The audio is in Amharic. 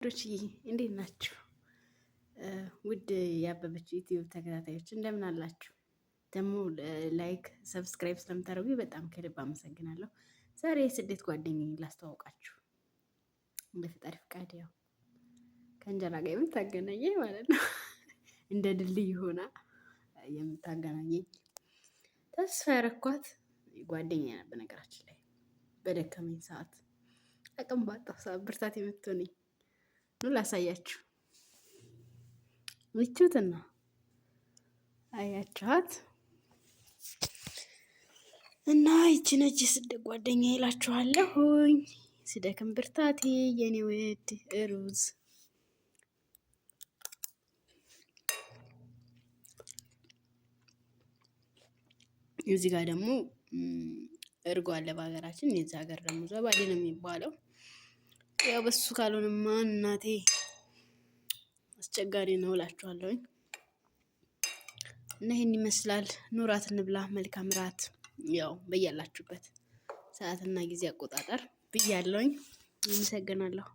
ውዶችዬ እንዴት ናችሁ? ውድ ያበበች ዩቲዩብ ተከታታዮች እንደምን አላችሁ? ደግሞ like፣ subscribe ስለምታደርጉ በጣም ከልብ አመሰግናለሁ። ዛሬ የስደት ጓደኛዬን ላስተዋውቃችሁ እንደ ፈጣሪ ፍቃድ ያው ከእንጀራ ጋር የምታገናኘኝ ማለት ነው። እንደ ድልድይ ሆና የምታገናኘኝ ተስፋ ያረኳት ጓደኛዬ ናት። በነገራችን ላይ በደከመኝ ሰዓት፣ አቅም ባጣሁ ሰዓት ብርታት የምትሆነኝ ኑ ላሳያችሁ። ምቹትና አያችኋት እና ይቺ ነች የስደት ጓደኛ ይላችኋለሁኝ። ስደክም ብርታቴ የኔ ውድ ሩዝ እዚህ ጋር ደግሞ እርጎ አለ በሀገራችን። የዚህ ሀገር ደግሞ ዘባዴ ነው የሚባለው። ያው በሱ ካልሆነማ እናቴ አስቸጋሪ ነው እላችኋለሁኝ። እና ይህን ይመስላል። ኑራት እንብላ። መልካም ራት። ያው በያላችሁበት ሰዓትና ጊዜ አቆጣጠር ብያለሁኝ። አመሰግናለሁ።